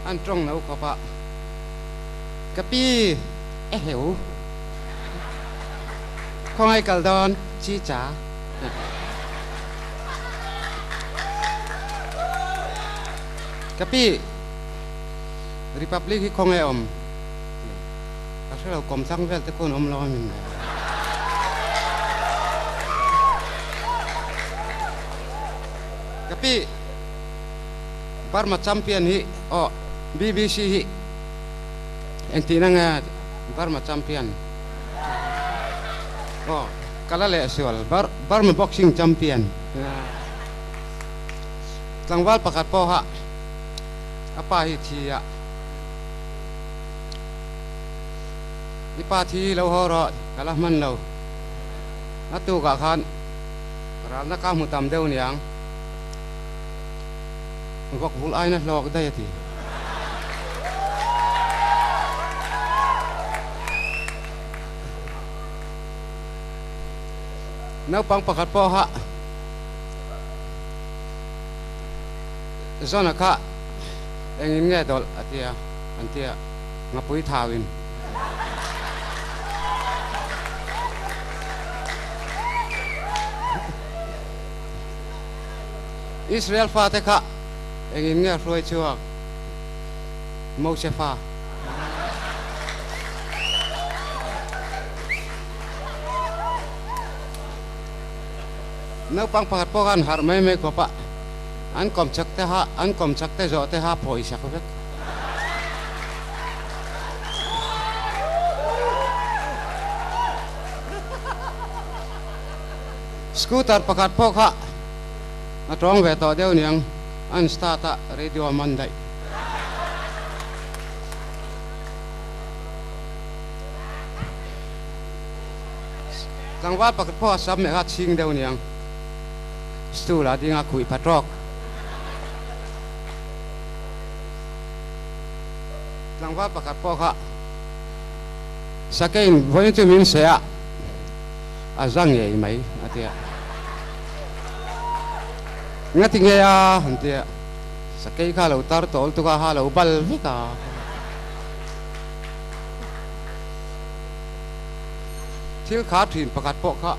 an tawng lo khawp a. Ka pi e heu. Khawngaih kal dawn chi cha. Ka pi Republic hi khawngaih awm. Ka hre lo kawmthlang vel te khawn awm lo a min le. Ka pi Burma champion hi aw BBC hi engtihna nge Burma champion aw ka la leh sual Burma boxing champion tlangval pakhat pawha a pa hi thi a i pa thi lo haw rawh ka la hman lo a tukah khan ralna ka hmu tam deuh niang. Vawk vul aina hlawk daih a ti. Naupang pakhat pawha Zona kha engin nge dawlh a ti a, an ti a, ngapui thauin. Israel fate kha engin nge hruai chhuak? Mose fa. Naupang pakhat pawh khan harh mai mai khawp a, an kawm chak te ha, an kawm chak te zawh te ha phawi sak vek. Scooter pakhat pawh kha a tawng ve tawh deuh niang, an start a radio a man daih. Tlangval pakhat pawh a sam meh kha chhing deuh niang, stool ah ding a khuih pha tawk. Tlangval pakhat pawh kha sakeiin vawiin chu min seh a. A za ngei mai a ti a. Ngati nge a han ti a, sakei kha lo tar tawl tuk a, ha lo bal vek a. Thil kha thin pakhat pawh kha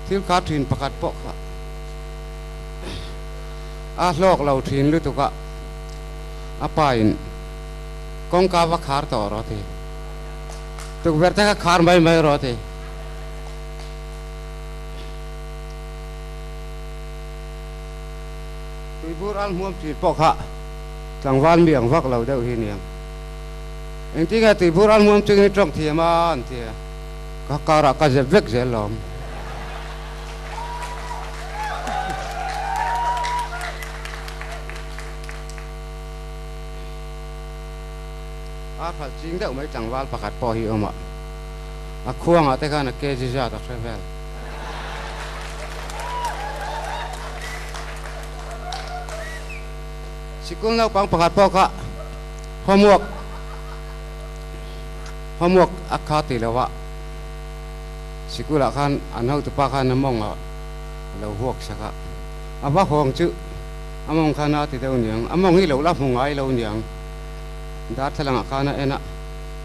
thil kha thin pakhat pawh kha a hlawk lo thin lutuk a, a pa in. Kawngka va khar tawh rawh ti. Tukverh te kha khar mai mai rawh ti. Tuibur al hmuam thin pawh kha tlangval mi ang vak lo deuh hi niang. Engtin nge tuibur al hmuam chungin i tawng thiam a an ti a, ka karah ka zep vek zel lawm. A hralh ching deuh mai tlangval pakhat pawh hi awm a, a khuangah te khan a kg zat a hre vel. Sikul naupang pakhat pawh kha homework homework a kha ti lo a, sikulah khan an hotupa khan a mawng a lo huak sak a, a va hawng chu A mawng khan a ti deuh niang, a mawng hi lo la hmu ngai lo niang. Darthlalangah khan a en a,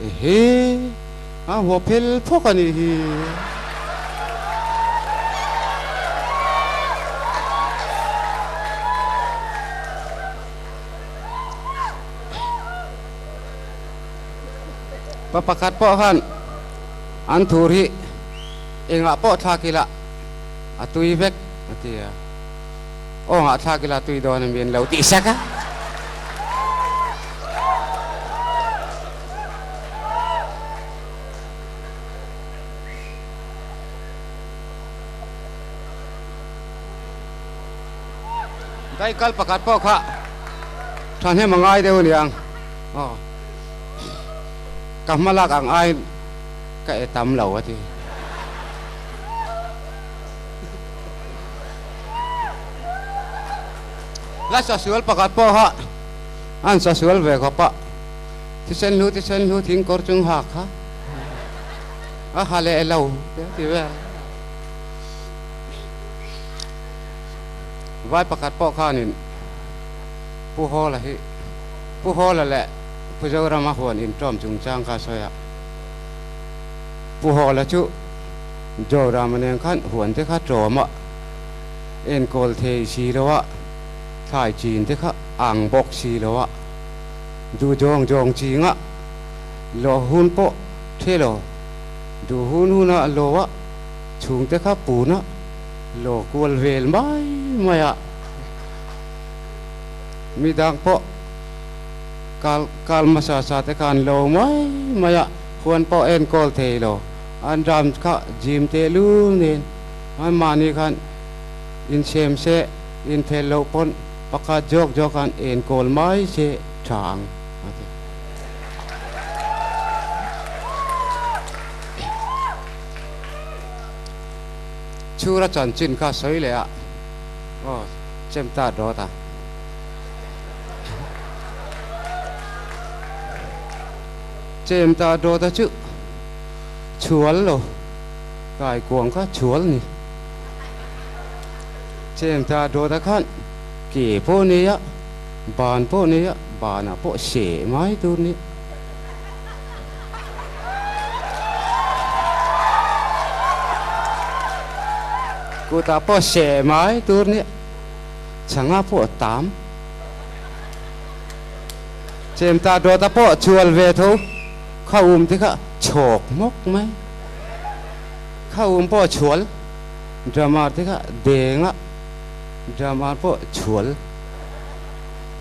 Ehe! A huah phel phawk a nih hi. Pa pakhat pawh khan an thur hi engah pawh thlak ila a tui vek a ti a, awngah thlak ila a tui dawn a mi an lo tih sak a. Daikal pakhat pawh kha thahnem a ngai deuh a niang aw ka hma lak ang ai ka e tam lo a ti. La sasual pakhat pawh kha an sasual ve khawp a. Thisen hlu thisen hlu thing kawr chung ha kha a ha leh lo te ti vel. Vai pakhat pawh khanin Pu Hawla hi Pu Hawla leh Pu Zorama huan inṭawm chungchang kha a sawi a. Pu Hawla chu Zorama nen khan huan te kha ṭawm a, enkawl thei si lo a, thlai chin te kha ang bawk si lo a. Duh zawng zawng chingah lawh hun pawh the lo, duh hun hunah lawh a chhungte kha puna law kual vel mai mai a, midang pawh kal kal hmasa sa te khan lo mai mai a, huan pawh enkawl thei lo, an ram kha gym tehlul nen anmahni khan insem se inphel loh pawn Pakhat zawk zawk an enkawl mai che tha ang, a ti. Chhura chanchin kha sawi leh a, aw chem ta dawt a. Chem ta dawt a chu chhual lo, kaikuang kha chhual ni. Chem ta dawt a khan. Ke pawh nei a, ban pawh nei a, banah pawh seh mai tur ni. Kutah pawh seh mai tur ni. Chhanga pawh a tam. Chemta dawta pawh chual ve tho. Kha um te kha chhawk hmawk mai. Kha um pawh chhual. Drummer te kha deng a. Drama pawh chhual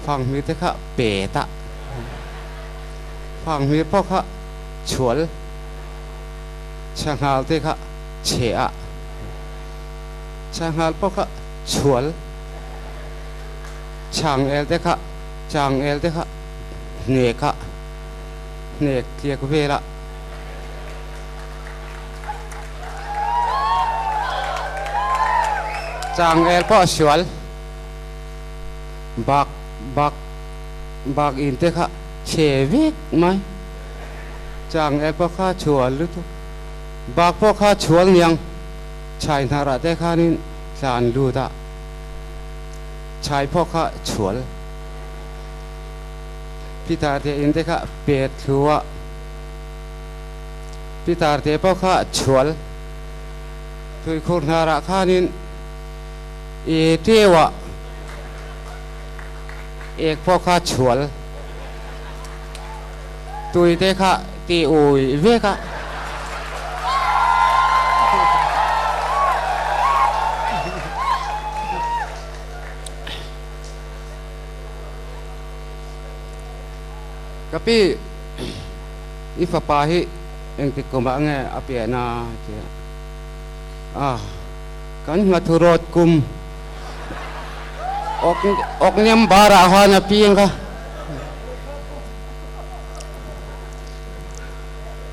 fanghmir te kha pet a, fanghmir pawh kha chhual chhanghal te kha chhe a, chhanghal pawh kha chhual chhangel te kha changel te kha hnek a, hnek tliak vel a. Changel pawh a sual bak bak bak in te kha chhe vek mai. Changel pawh kha chhual lutuk bak pawh kha chhual niang chhai hnarah te khanin tlan lut a chhai pawh kha chhual Peter te in te kha pet thlu a. Pitar te pawh kha chhual tuikhur hnarah khanin e teuah ek pawh kha chhual tui te kha ti ui vek a. Ka pi. I fapa hi engtik kumah nge a pian a? ti a. A, kan hmathu rawt kum awk awknem barah khan a piang kha.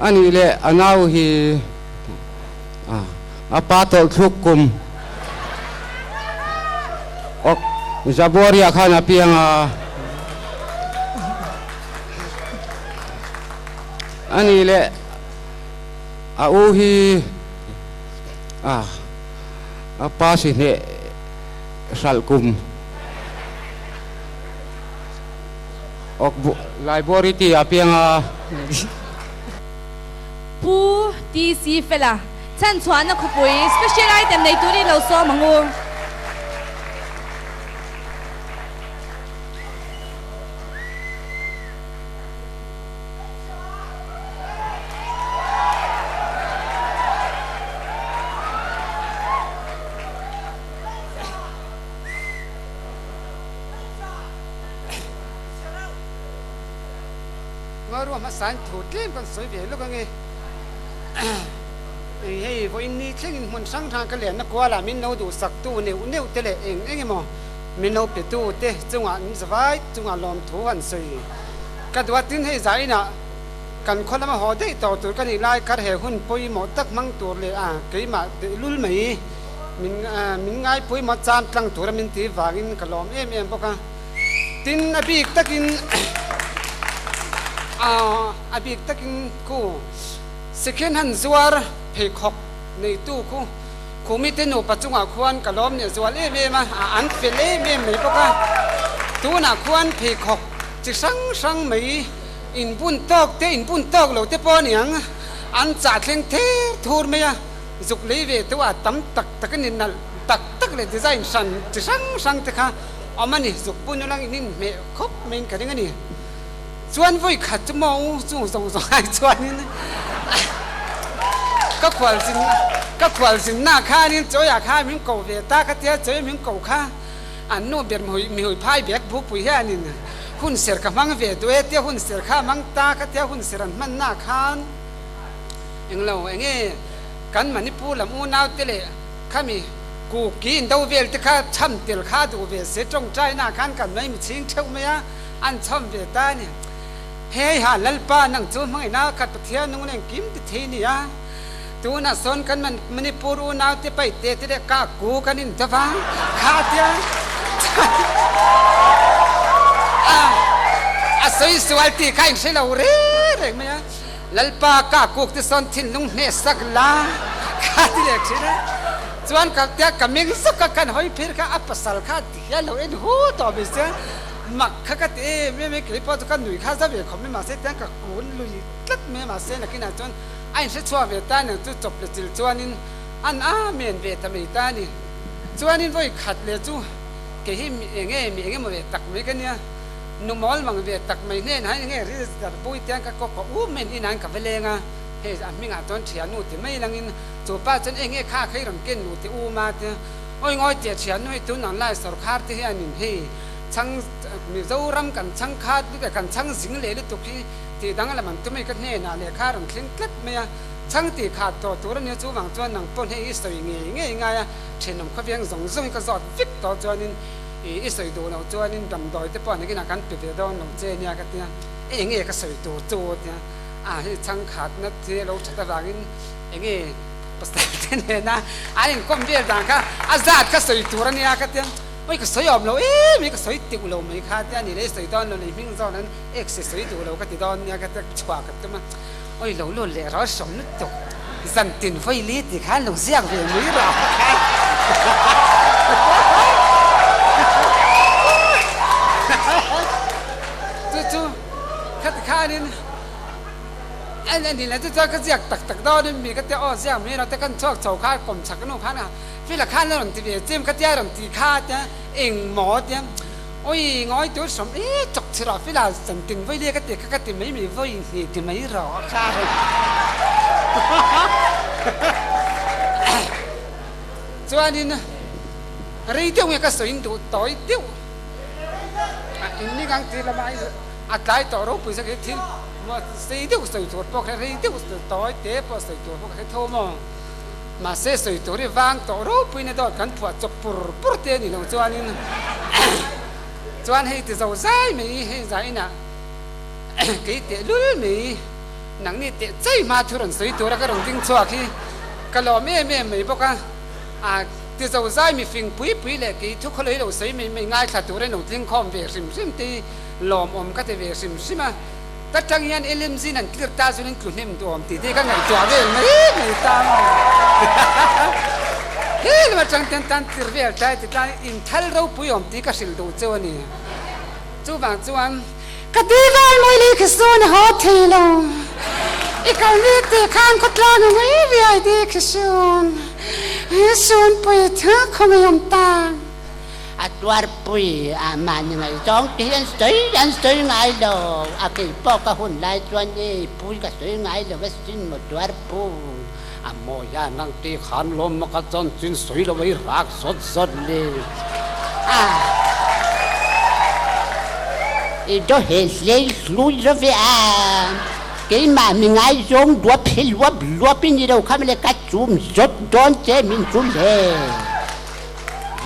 A nih leh a nau hi a, a pa tawlhthluk kum awk Jabuary-ah khan a piang a. A nih leh a u hi a a pa si hneh hralh kum awk library tih a piang a. Pu. Pu TC Fela chhanchhuahna khawpui special item nei turin lo sawm ang u. Ngaruah hmasain thu tlem kan sawi ve lawk ange. Eng hei vawiin ni thlengin hmun hrang hrang ka lenna kualah min lo duhsaktu neuh neuh te leh eng eng emaw min lo petu te chungah an zavai chungah lawmthu an sawi. Ka duatin hei zainah kan khaw lama haw daih tawh tur ka nih lai kar he hun pawimawh tak hmang tur leh a keimah tehlul mai min min ngaipawimawh chan tlang tura min ti vangin ka lawm em em bawk a. Tin a bik takin a bik takin khu Sikhin han zuar pheikhawk neitu khu Khumite nupa chungah khuan ka lawm leh zual em em a, an fel em em mai bawk a. Tunah khuan pheikhawk chi hrang hrang mai inbun tawk te inbun tawk lo te pawh a ni ang, an chah thleng ther thur mai a, zuk lei ve te a tam tak tak a ni, nalh tak tak leh design hran chi hrang hrang te kha awm a ni, zuk bun ulang in inhmeh khawp maiin ka ring a ni. Chuan vawi khat chu maw chung zawng zawng ai chuanin ka khual zin ka khual zinna khanin chawiah khan min ko ve ta ka tia chawi min ko kha an nu ber mihui phai bek bupui hianin hun ser ka hmang ve duh e tia hun ser kha hmang ta ka tia hun ser an hmanna khan englo enge kan Manipur lam unau te leh khami kuki in do vel te kha chham tel kha duh ve se tawngtaina khan kan mai mi chhing theuh mai a. An chhawm ve ta a ni. Hei ha Lalpa nang chu hmangaihna khat Pathian nung nen kim ti thei nia. Tunah sawn kan Manipur unau te paite te leh ka ku kan in dava kha tia a a sawi sual tih kha in hre lo reng reng mai a. Lalpa ka kuk te sawn thinlung hneh sak la kha ti leh thin a. Chuan ka tia ka meng zuk a kan hawi phir kha a pasal kha ti hian lo en hu tawh mai sia. Mak kha ka ti em em e, kei pawh chu ka nui kha za ve khawp mai mahse tiang ka kun lui tlat mai mahse nakinah chuan a inhre chhuak ve ta aniang chu chawp leh chil chuanin an amen ve ta mai ta a ni. Chuanin vawi khat leh chu kei hi mi eng nge mi eng emaw ve tak mai ka nia, nu mawl mang ve tak mai hnenah hian eng nge ril dar pui tiang ka kawk kawk um mai inah hian ka va leng a, hei a hmingah chuan thiannu ti mai langin chu pa chuan eng nge kha kha i rawn ken nu ti um a tia awi ngawi tia thiannu hei tun ang lai sawrkhar te hianin hei Chhang Mizoram kan chhang khat lutuk kan chhang zing leh lutuk hi tih danglam an tum a, ka hnenah lehkha a rawn thleng tlat mai a, chhang tih khat tawh tur a nia chuvang chuan nang pawh hei i sawi ngei ngei ngai a, thenawm khawveng zawng zawng hi ka zawt vek tawh chuanin ih i sawi duh loh chuanin damdawi te pawh nakinah kan pe ve dawn lo che nia ka tia, eng nge ka sawi tur chu tia a hei chhang khatna thi a lo that avangin eng nge pasal te nena an inkawm vel dan kha a zat ka sawi tur a nia ka tia. Oi ka sawi awm lo em mai ka sawi teuh lo mai kha tia ni leh sawi dawn lo nei hming zawn an ek se sawi duh lo ka ti dawn nia ka tia chhuah ka tum a oi lo lut leh rawh hrawm lutuk zan tin vawi li ti khan lo ziak ve mai rawh chu chu khati khanin en a ni leh chu chuan ka ziak tak tak dawn in mi ka tia aw ziak mai rawh te kan chhuak chho kha kawm chhak nu khan a Fela khan a rawn ti ve chem ka tia rawn ti kha tia eng maw tia oi ngawi tur sawm e chawk chhe rawh Fela zan tin vawi le ka ti kha ka ti mai mai vawi hnih ti mai rawh kha chuanin rei deuh nge ka sawi in duh tawi deuh in ni ngang ti lama a tlai tawh ropui zawk hi thil sei deuh sawi tur pawh kha rei deuh tawi te pawh sawi tur pawh ka hre tho maw. Mahse sawi tur hi vang tawh ropuina dawt kan phuah chawp pur pur te a ni lo chuanin chuan hei ti zo zai mai hei zainah kei teh lul mai nangni teh chei hma thu rawn sawi tura ka rawn ding chhuak hi ka lawm em em mai bawk a, a ti zo zai mi fing pui pui leh kei thu khawlei lo sawi mai mai ngaithla tura in lo tling khawm ve hrim hrim te hi lawmawm ka ti ve hrim hrim a. Ka tang hian LMZ in an clear ta chuan in tlu hnem duh awm tih te ka ngaihtuah vel mai mai ta maw. He lam atang ten tan clear vel ta ti tlan in thal ropui awm tih ka hrilh duh cheu a ni. Chuvang chuan ka ti vel mai leh ka sawn a haw thei lo. I kal ni tih khan khawtlang a ngei riai di khi sun. Sunpui thil khawngaih awm ta. A tuarpui a mahni ngaihzawng te hi an sawi an sawi ngai lo. A kei pawh ka hun lai chuan e pui ka sawi ngai lo a sin maw tuarpui. A mawi a nang te khan lawm maw ka chanchin sawi lo ei rak zawt zawt le. A i do he hlei hlui lo ve a. Keimah mi ngaizawng duap hi luap luap i ni lo kha mawle ka chum zawt dawn che min chu le.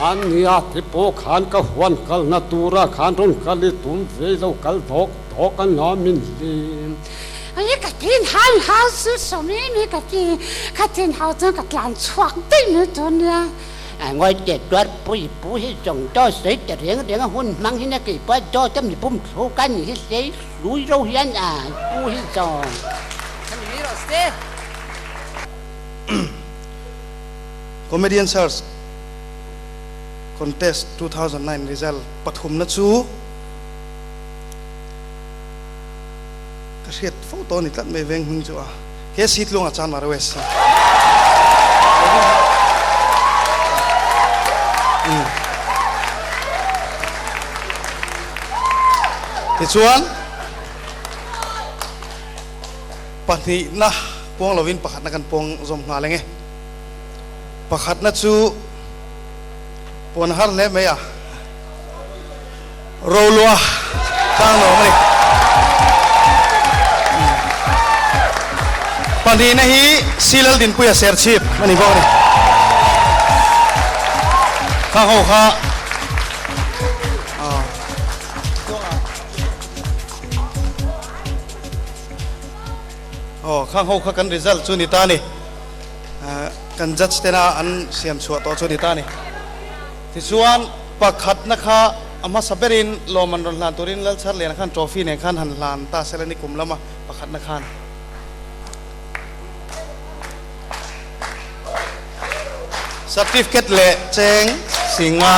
Ania te pawh khan ka huan kalna tura khan rawn kal i tum ve lo kal dawk dawk a na min lim. Ai ka tin hau hau su su mi mi ka ti ka tin hau chuan ka tlan chhuak daih mai dawn nia. Ngawi teh tuar pui pu hi zawng daw sawi ta reng reng a hun hmang hin a kei pawh daw te mi bum thluk a ni hi hlei hlui ro hian a pu hi zawng. Khami mi rawh se. Comedian Search Contest 2009 result pathumna chu ka hriat fo tawh a ni tlat mai veng hming chu a he seat luangah chuan Mara West a Tichuan pahnihna puang lovin pakhatna kan puang zawm nghal eng e. Pakhatna chu puan har hle mai a, Rolua tlang lo a ni. Pahnihna hi Silal Dinpuia Serchhip a ni bawk a ni. Khang ho kha Aw khang ho kha kan result chu ni ta a ni. Kan judge tena an siam chhuah tawh chu a ni ta a ni. Tichuan pakhatna kha a hmasa berin lawm an rawn hlan turin Lalchharliana khan trophy nen khan han hlan ta sela ni kum lama pakhatna khan. Certificate leh cheng singa.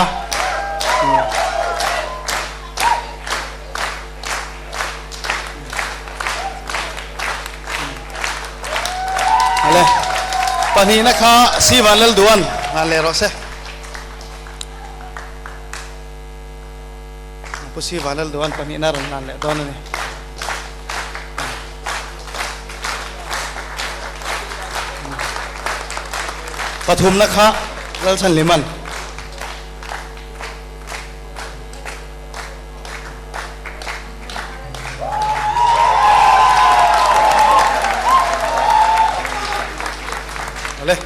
Ale pahnihna kha Sivan Lalduan han leh rawh se. Pu Sivan Lalduan pahnihna rawn hlan leh dawn a ni. Pathumna kha Lalchhanliman. Ale.